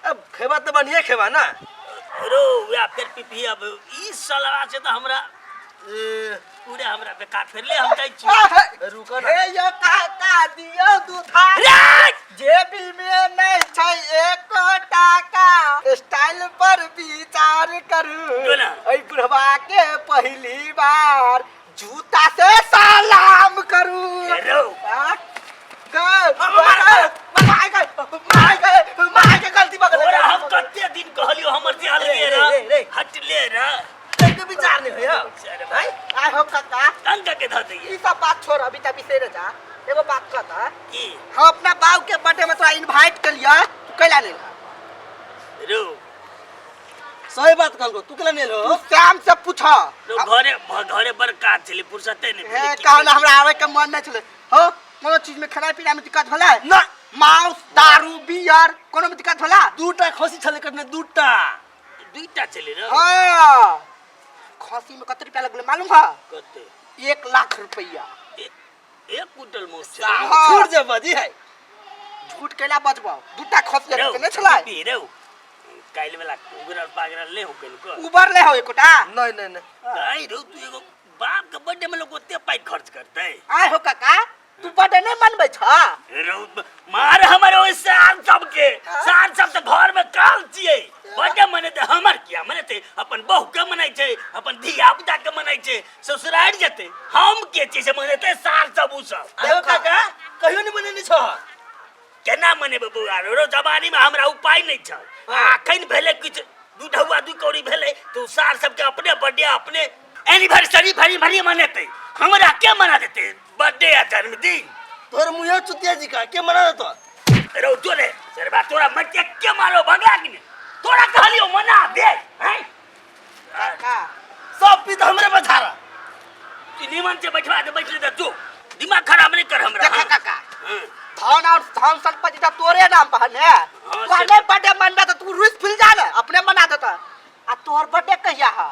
अब खेबा तऽ बढ़िया खेबा ना। रो वएह फेर पिपही। अब ई साला से तऽ हमरा पूरा हमरा बेकार फेर ले हम जाइ छी। रुको ना। हे यो काका, दियौ दूधा। रे! जेबी में नहीं छै एको टाका, स्टाइल पर विचार करू। जो ना। एहि बुढ़वा के पहिली बार जूता से सलाम करू। रो। आ? गए, मार गए, मार गए, मार के गलती भऽ गेलै। तोरा हम कते दिन कहलियो हमर से अलगे रे, रह। रे, रे। हट ले रह। तैके विचार नहीं होय। अरे भाई आइ हो काका। तंग के धऽ दैये। ई सब बात छोड़, अभी तक बिसरि जा। एगो बात कहता की? हम अपना बाप के बर्थडे में तोरा इनवाइट कलिया, तू कैला नहीं? रो। सही बात कहलको, तू केला नहीं हो? तू श्याम से पूछ। रो, घरे घरे बड़ काज छलै, फुर्सते नहि हे। भेलै की। कहला हमरा आवे के मन नहीं छलै हो। कोनो चीज में खाना पीना में दिक्कत होला ना। मांस, दारू, बियर कोनो में दिक्कत होला? दूटा खसी छलै कटने, दूटा। दुईटा छलै रो। हाँ, खसी में कते रुपया लगले मालूम है? कते? 1 लाख रुपया। एक क्विंटल मांस छलै। हाँ। झूठ जे बजी है। झूठ कैला बजबो? दूटा खसी रो, नहीं छलै? पी रो, काल्हि वाला उगरल पागरल नहि हो कनिको? उबर ले हो एकोटा? नहीं नहीं नहीं। आइ रो, तू एगो बाप के बर्थडे में लोग ओते पाइ खर्च करतै? आय हो काका, तू बर्थडे नहीं मनबै छ? रो, मार हमर ओइ सार सबके। सार सब तऽ घर में काल छियै। बर्थडे मनेतै हमर किया मनेतै? अपन बहू के मनाइ छै, अपन धिया पुता के मनाइ छै, ससुरारि जेतै। हम के छियै से मनेतै सार सब उ सब? आयो काका, कहियो नहीं मनेने छ। केना मनेबै बौआ? रो, जवानी में हमरा उपाय नहि छल आ अखन भेलै किछु दू ढौआ दू कौड़ी भेलै तऽ उ सार सबके अपने बर्थडे, अपने एनिवर्सरी भरी भरी मनेतै। हमरा के मना देतै बर्थडे आ जन्मदिन? तोहर मुँहे चुतिया जी का के मना देतो? रो, जो रे सरबा, तोरा मटिया के मारो भगला कि नहीं? तोरा कहलियो मना दे हैं। काका। सब पी तो हमरे बझारा। तू निमन से बैठवा दे, बैठ ले तो जो दिमाग खराब नहीं कर हमरा। देखा। हाँ। काका। हाँ। धन और धन संपत्ति तो तोरे नाम पर है। तू नहीं बर्थडे मनबे तो तू रुस फूल जा ने, अपने मना देता। आ तोहर बर्थडे कहिया है?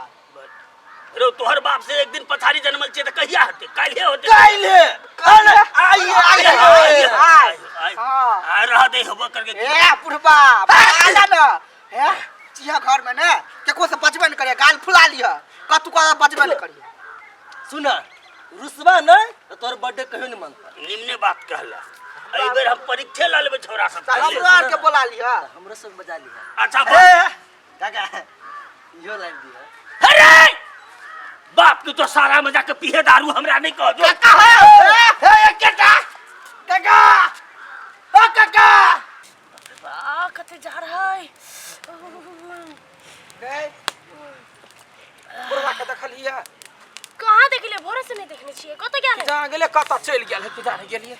रो, तोहर बाप से एक दिन पछाड़ी जन्मल छियै तऽ कहिया हेतै? काल्हे होतै। काल्हे, काल्हे आइए। आइए, आइए। आइए। हाँ। आ रह दे होबो करके। ए बुढ़बा, आला न हे चिया घर में ने केको से बचबे न करिए। गाल फुला लिह, कतु का बचबे न करिए। सुना, रुसबा नहीं तो तोहर बर्थडे कहियो नहीं मनता। निम्ने बात कहला, एहि बेर हम परीक्षे लऽ लेबै छौड़ा सब। हमरो आर के बोला लिह। हमरो सब बजा लिहा। अच्छा। ए काका, इहो लाइव दिहा। अरे बाप, तू तो सारा मजा के पीहे दारू, हमरा नहीं कह जो। काका हे। हे काका, काका, ओ काका। आ कते जा रहा है? गए बुढ़वा के देखलियै? कहाँ देखले? भोरे से नहीं देखने छियै, कतऽ गेल है? जहाँ गेलै, कतऽ चलि गेल है, तू जाने गेलियै।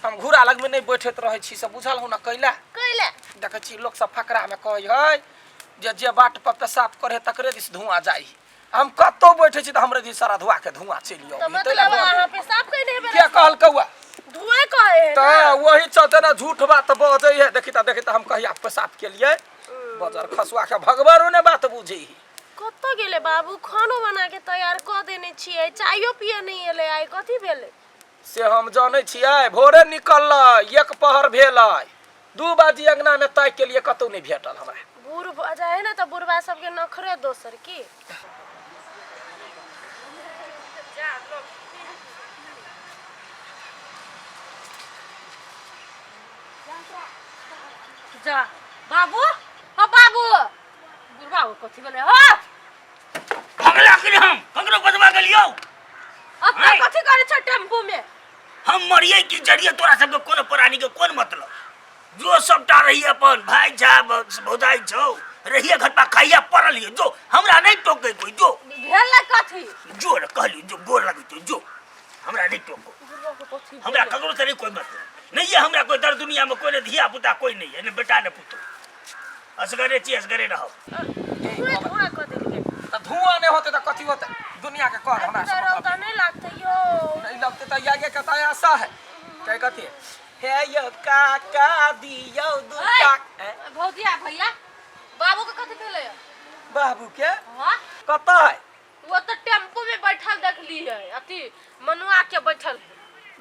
हम घूरा लगमे नहि बैठैत रहै छी से बुझल हो ने? कैला? कैले? देखै छी लोक सब फकरामे कहै है जे जे बाट पर पेशाब करे तकरे दिस धुआं जाइ। हम कतौ बैठै छी तऽ हमरे दिस सारा धुआं के धुआं चलि तऽ आबै। मतलब अहाँ पेशाब कइने हेबै? के कहलकौआ? धुएं कहे है। तऽ ना। वही चलते ने झूठ बात बजै है। देखी तऽ, देखी तऽ, हम कहिया पेशाब केलियै? बजर खसुआ के भगवानो ने बात बुझै है। कतऽ गेलै बाबू? खानो बना के तैयार कऽ देने छियै, चायो पिए नहीं एलै आइ। कथी भेलै? से हम जानै छियै। भोरे निकललै, एक पहर भेलै, 2 बजे अंगनामे ताकि के लिए कतौ नहि भेटल हमरा। बूढ़ भऽ जाइ है ने तऽ बुढ़बा सबके नखरे दोसर की। जा बाबू, हो बाबू, बुढ़बा हो, कथी भेलै हो? भगला कि हम ककरो बजवा गेलियौ? अपना आँय? कथी करै छ टेम्पू में? हम मरिए कि जरिए, तोरा सबके कोनो प्राणी के कोन मतलब? जो सबटा रही अपन भाई छा, भौजाई छौ, रहिए घर पर, खाइया पड़ल हिए। जो, हमरा नहीं टोके कोई, जो। भेलै कथी? जो रे, कहली जो, गोर लगै छौ, जो, हमरा नहीं टोको। बुढ़बा के कथी हमरा भेलै? ककरो से नहीं कोई मतलब नहीं है। हमरा कोई दर दुनिया में कोई नहीं, धिया पुता कोई नहीं है, ने बेटा ने पुतो। असगरे छी, असगरे रहो। धुएं धुआं कऽ देलकै। तऽ धुआं नहि होतै तऽ कथी होतै? दुनिया के कर हमरा तऽ से रौदा मतलब नहि लागतै यौ? नहीं लगते तऽ आगे के तऽ ऐसा है कहे कथी हे यौ काका, दियौ दूटा। ऐ, भौजिया भैया, बाबू के कथी भेलै? बाबू के? हाँ। कतऽ है? वो तो टेम्पू में बैठल देखली है, अथी मनुआ के बैठल है।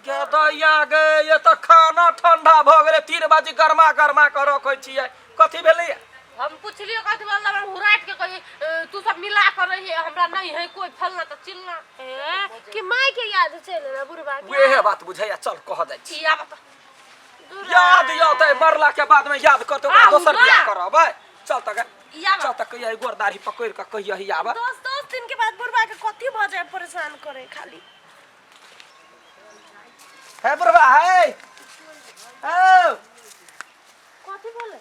गे दैया गे, ये तऽ खाना ठंडा भऽ गेलै। 3 बजे गरमा गरमा कऽ रखै छियै। कथी भेलैया? हम पुछलियो कथी बोलला हम हुराट के कही तू सब मिला कर रही हमरा नहीं है कोई फलना त चिल्ला ए, कि माय के याद चले ना बुढ़बा के उहे बात बुझैया चल कह जाइ छी छी आब त याद यौतै मरला के बाद में याद करतै ओकरा आउ दोसर ना। बियाह करबै चल त गे ई आब चल त कहिया गोर दाढ़ी पकड़ि कऽ कहिया ही आब 10 10 दिन के बाद बुढ़बा के कथी भऽ जाए परेशान करे खाली। हे बुढ़बा हे औ कथी बोले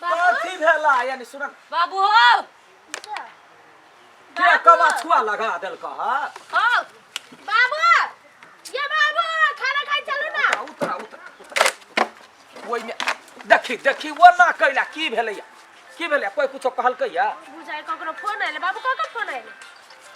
बाबू? कथी भेला यानी सुन। बाबू हो। के कबा छुआ लगा देलक हा? हो। बाबू, ये बाबू, खाना खाइ चलू ना। उतरा उतरा उतरा, ओहिमे देखी देखी वो ना कैला की भेलैया, की भेलैया? कोई कुछो कहलकैया? बुझाइ ककरो फोन आइले। बाबू, ककर फोन आइले?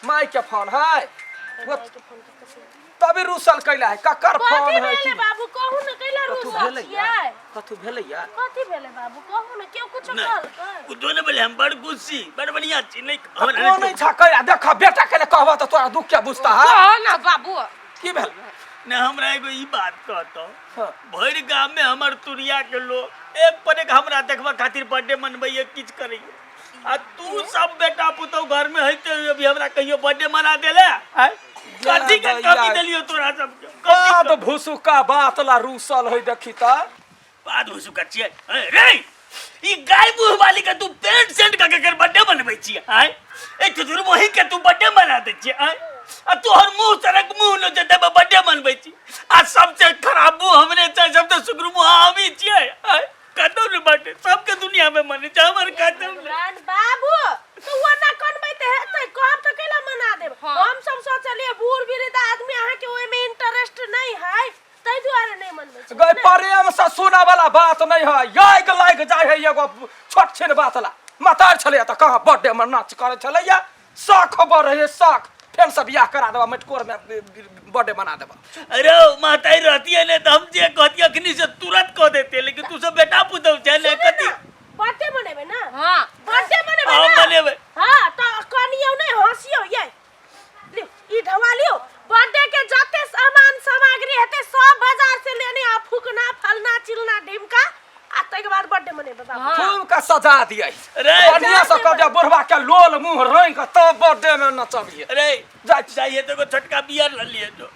माई के फोन है वो। माय के फोन ककर छै? तभी रुसल कैला है, ककर कथी फोन है? भेलै की बाबू, कहू ने, कैला कथू रुसल भेलैया? छियै? कथू भेलैया? कथी भेलै बाबू, कहू ने, केओ कुछो नहीं। कहलकै? ओ दोनों बोले हम बड़ गुस्सी बड़ बढ़िया छी नहीं हमरा कोन नहीं। इच्छा कैला? देख बेटा के कहबा तऽ तोरा दुख के बुझता है। कह ना बाबू। की भेल? ने हमरा एगो ई बात कहतो। हाँ। भरि गाम में हमर तुरिया के लोग एक पर एक हमरा देखबा खातिर बर्थडे मनबैये किछ करैये आ तू सब बेटा पुतहु घर में होते हुए भी हमरा कहियो बर्थडे मना देले आय? कथी के कमी देलियो तोरा सबके? कथी बात भूसुका बात ला रूसल है, देखी त। बात भूसुका छियै ए, रे ई गाय मुँह वाली के तू पेंट सेंट कऽ के एकर बर्थडे मनबै छियै आय? ए चुचुर मोही के तू बर्थडे मना दै छियै आय? आ तोहर मुँह सरक मुँह न जे देबै बर्थडे मनबै छी आ सबसे खराब मुँह हमरे छै, सबसे सुग्र मुँह हमही छियै आय? कतौ ने बर्थडे सबके दुनिया में मनै छै, हमर कतौ ने। भगवान बाबू, तो वो ना कनबै ते हेतै? कहब तऽ कैला मना देब? हाँ। हम सब सोचलियै बूढ़ वृद्ध आदमी अहाँके ओहिमे इंटरेस्ट नहीं है, ताहि दुआरे नहीं मनबै छी। गई प्रेम से सुना वाला बात नहीं है, याग लाग जाय है एगो छोट छिन बात ला। मतार छलै तऽ कहाँ बर्थडे में नाच करै छलैया? शौख बर है शौख, फेर से बियाह करा देबा, मटकोर में बर्थडे मना देबा। अरे माताई रहती है ने तो हम जे कहती अखनी से तुरंत कह देते, लेकिन तू सब बेटा पुतहु छै ने कथी? बर्थडे मनेबै ना? हाँ। बर्थडे मनेबै हाँ, ना? मनेबै। हाँ तऽ कनियौ नहि हँसियौ, ये लियौ ई ढवा लियौ। बर्थडे के जते सामान सामग्री हेतै सब बाजार से लेने आ, फुकना फलना चिलना ढिमका, आ ताहिके बाद बर्थडे मनेबै बाबू। हाँ। खूब का सजा दियै। रे बढ़िया से कह दिया बुढ़वा के लोल मुंह रंग के तब बर्थडे में नचबियै। रे जाइ छी। जाइए तो एगो छोटका बियर ल लिए जो।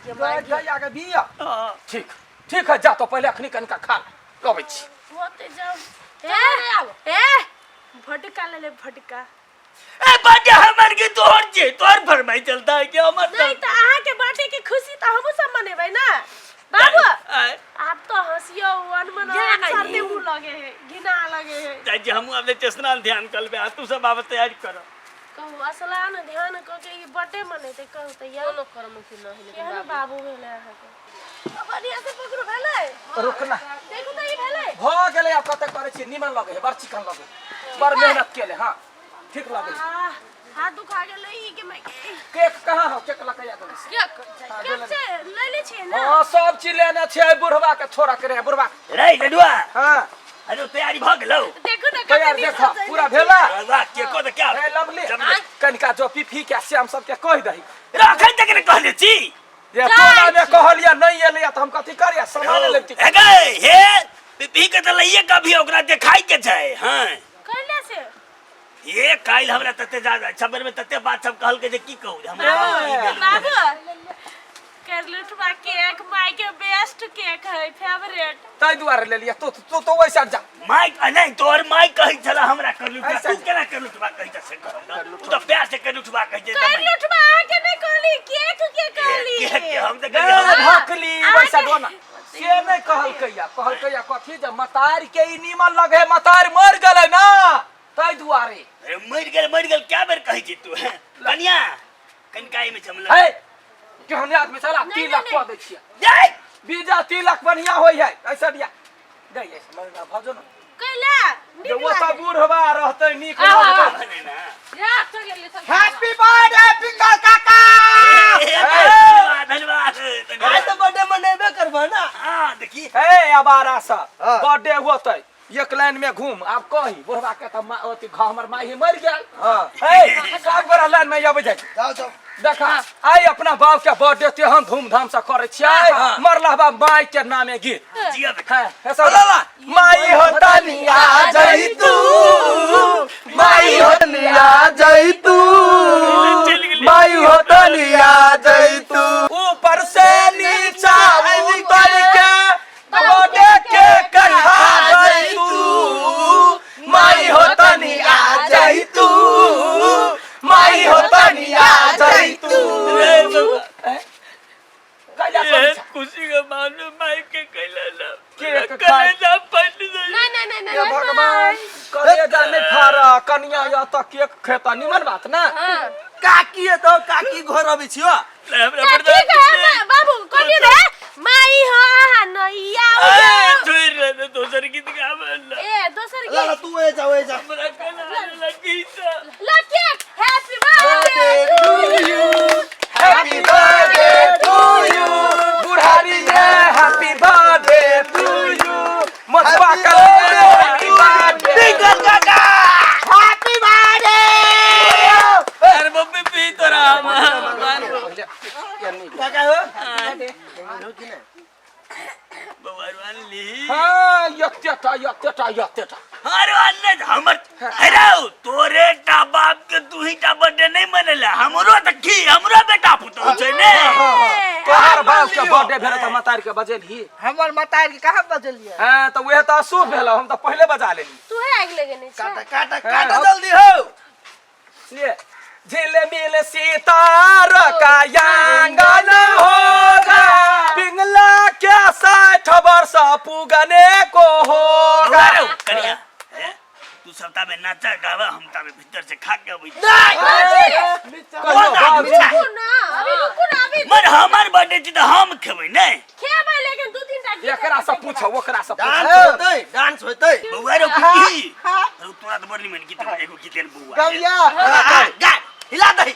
गैया के बिया? हाँ। ठीक ठीक है, जा तो पहले अखनी कनिका खा ले, अबै छी। होते जाओ। चल आब। ए भटका ले ले भटका। ए बर्थडे हमर के तोहर छे? तोहर फरमाई चलता है कि हमर? नहीं तऽ अहाँके बर्थडे के खुशी तऽ हमहूँ सब मनेबै ना बाबू। आय, आब तो हंसियो अनमन जा नहीं। सर्दी मुँह लगे है, घिना लगे है। जाइ छी हमहूँ आब चेतना ध्यान करबै आ तू सब आब तैयारी कर। कहू असलान ध्यान कऽ के ई बर्थडे मनेतै? कहू तऽ यार। कोनो कर्म की नहीं लेकिन केहन बाबू भेलै अहाँके? बढ़िया से पकड़ू, भेलै? रुकना। देखू तऽ ई भेलै? भऽ गेलै। आब कते करै छी, निमन लगै है, बड़ चिकन लगै है, बड़ मेहनत केले। हाँ, ठीक लगै है। आह, हाथ दुखा गेलै ई के मैं के। केक कहाँ हो? केक लकैया गेलै? केक। केक छै, ले ले छियै ना? हाँ, सब चीज लेने छियै, बुढ़वा के छोड़ा के रहे बुढ़वा। रे लडुआ। हाँ। अरे तैयारी भऽ गेलौ? देखू ने। तैयार। कते नीक देख सजैले पूरा छी। भेला। वाह, केको तऽ क्या ए लवली। जमले। कनिका जो पीफी के श्याम सबके कहि दही। रखै तक ने कहने छी। जे टोला में कहलियै नहीं एलैया तऽ हम कथी करियै? सामान लेती। हे गै हे पीपी के तऽ लइए कभी ओकरा देखाई के छै। हाँ। कैले से? ये काल्हि हमरा तते ज्यादा छबर में तते बात सब कहलकै जे की कहू जे हमरा बाबू, करलुटवा केक माय के बेस्ट केक है, फेवरेट। ताहि दुआरे लेलियै। तो तो तो वैसा जा। माइक आ नहीं तोहर माइक कहै छला हमरा करलुटवा। ऐसा तू केना करलुटवा कहै छ से कहू ने। तू तऽ प्यार से करलुटवा कहै छै। करलुटवा अहाँके नहि कहली, केक के कहली। के के हम तऽ ए कहलियै भकली वैसा दो ना, से नहि कहलकैया। कहलकैया कथी जे मतार के ई नीमन लगे, मतार मर गेलै ना ताहि दुआरे। अरे मरि गेल, मरि गेल क्या बेर कहै छी तू? हैं? कनिया कनिका एहिमे चमल है केहन आदमी छला, तिलक कऽ दै छियै। जाय। बीजा तिलक बढ़िया होइ है, ऐसा दिया गई ऐसा मरना भजो न। कैला जे नीक ओ तऽ लागे। बूढ़वा रहतै नीक आहा। लगतै। भने ना। जा चल गेलियै सब। हैप्पी बर्थडे पिंगल काका। धन्यवाद धन्यवाद आइ धन्यवाद। तऽ बर्थडे मनेबे करबह ना? हाँ देखी। हे अबारा सब। हाँ। बर्थडे होतै, एक लाइन में घूम। आब कही बुढ़वा के तऽ अथी हमर माई मरि गेल। हाँ। हे सब गोरा लाइन में अबै जाइ। जाओ जाओ। देखा आइ अपना बाप के बर्थडे तेहन धूमधाम से करै छियै। हाँ। मरला बाप माई के नामे गीत। जिया बेटा। है, हे सब माई हो तनिया जई तू। खाय। कलेजा फट जाय। नहीं नहीं नहीं हे नहीं भगवान, कलेजा नहीं फाड़ा, कनिया या तऽ केक खेता, निमन बात ना। काकी तो काकी घर अबै छियो। ले हमरा ठीक बर्दाश्त है नहीं। बाबू कनी रे माई हो आहा नैया ए, छोड़ रे तो दोसर गीत गाबै ला। ए दोसर ला ला गीत तू ए जा ए जा। हमरा कला लगी छ। ला cake happy birthday to you. Happy birthday to you बुढ़ारी ये, हैप्पी बर्थडे टू you मछुआ कन्या, हैप्पी बर्थडे। टिंकल काका हैप्पी बर्थडे। अरे मम्मी पी तोरा काका हो। बबरवान ली। हाँ, यत्तेटा यत्तेटा यत्तेटा। अरे अन्ने हमर हेरो तोरे टा बाप के तू ही टा बर्थडे नहीं मनेला, हमरो त की हमरो बेटा पुतहु छै ने। तोहर बाप के बर्थडे भेल तऽ मतार के बजेलही? हमर मतार के कहाँ बजलियै? हाँ, तऽ उहे तऽ अशुभ भेल, हम तऽ पहिले बजा लेली। तू है आगि लगेने छै। काटा काटा काटा जल्दी हो। ये झिलमिल सितार का आंगन होगा, पिंगला के 60 वर्ष पुगने को होगा। अरे कनिया हैं? तू सब ताबे नाचा गावा, हम ताबे भीतर से खा के अबै छी। कहियो बाबू। रुकू ना अभी, रुकू ना अभी। मर हमर बर्थडे छी त हम खेबै नै? खेबै लेकिन दू तीन टा गीत। एकरा से पूछो, ओकरा से डांस पूछो। होतै, डांस होतै। बौआ रो की अरे तोरा त बड़ निमन गीत, एगो गीत लेन बौआ। गौया। गा गा हिला दही।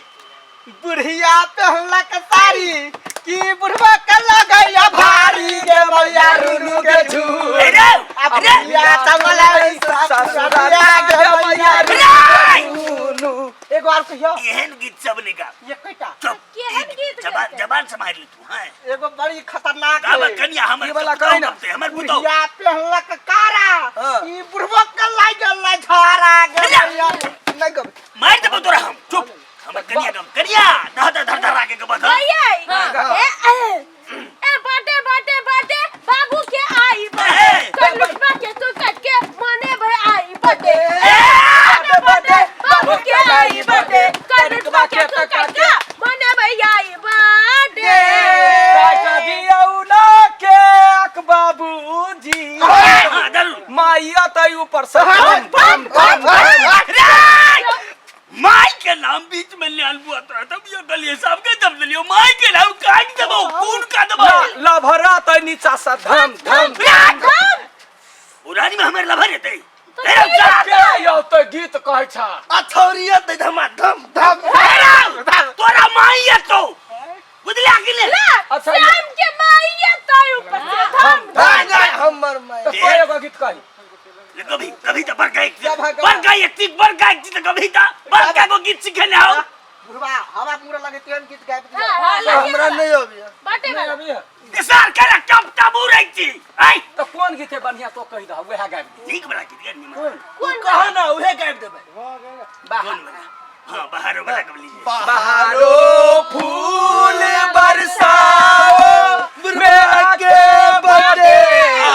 बुढ़िया पहनलक साड़ी की बुढ़वा के लगैया भारी गे मैया रुनु के झूल। हे रे आ बुढ़िया चमला ससुरिया गे मैया रुनु। एगो आर कहियो। एहन गीत सब नहीं गा। एकेटा। चुप। केहन ई गीत जबान गाते? जबान संभाल ले तू। हां, एगो बड़ी खतरनाक गावा है। कनिया हमर ई वाला पुतहु कही ना। गबतै, हमर पुतहु। बुढ़िया पहनलक कारा हाँ। की बुढ़वा के लागल झारा गे मैया नहीं गब। मार देबो तोरा हम, चुप। हमर कनिया गब, कनिया धर धर धर धर आके गबत। भैया ए ए ए बर्थडे बर्थडे बर्थडे बाबू के आई बर्थडे, कलुटवा के तू कट के मने भई आई बर्थडे। बर्थडे बर्थडे बाबू के आई बर्थडे, कलुटवा के तू कट के मने भई आई बर्थडे। काट दियौ ना केक बाबूजी। हां जरूर। माइया तै ऊपर से धम धम धम धम। रे माई के नाम बीच में ले आलबू तोरा तब यो गलिए सब के दब देलियो, माई के नाम काट देबो, कौन का देबो? लभरा तै नीचा से धम धम। उरानी में हमर लभर हेतै? हे रौ जा। के यौ तो गीत कहै छ? आ छौरिया दे धमा धम धम। हे रौ, तोरा माई एतो, बुझलिया कि ने? अच्छा, श्याम के माई तो ऊपर से धम। नहीं नहीं हमर माई। तो कोई एगो गीत कही। ले कभी कभी तो बड़का एक क्या भागा? बड़का एक चीज, बड़का एक चीज, कभी तो बड़का को गीत सीखे ले आओ। बुढ़वा हवा पूरा लगे तेहन गीत गाबि दियौ। हाँ, हमरा नहीं अभी। बर्थडे नहीं वाला अभी है। सर केला टप टप उड़ै छी आई। तो कोन गीत है बढ़िया तो कही दह, वएह गाबि दे। नीक बड़ा गीत गे निमन। तू कह ना, उहे गाबि देबै। कौन वाला? हाँ, बाहर वाला कब लीजिए। बहारो फूल बरसाओ, मेरा के बर्थडे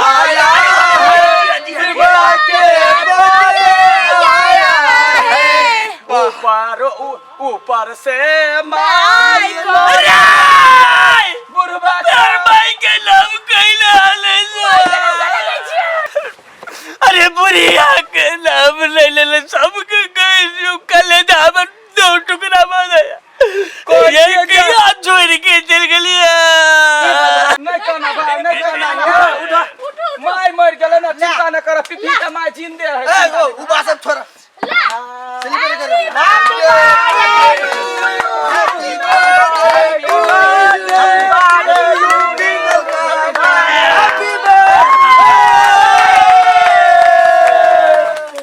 आया है, बुढ़वा के बर्थडे आया है, ऊपर ऊपर से माई को। अरे बुढ़वा तोर माई के नाम कैला ले। अरे बुढ़िया के नाम ले ले ले सबके।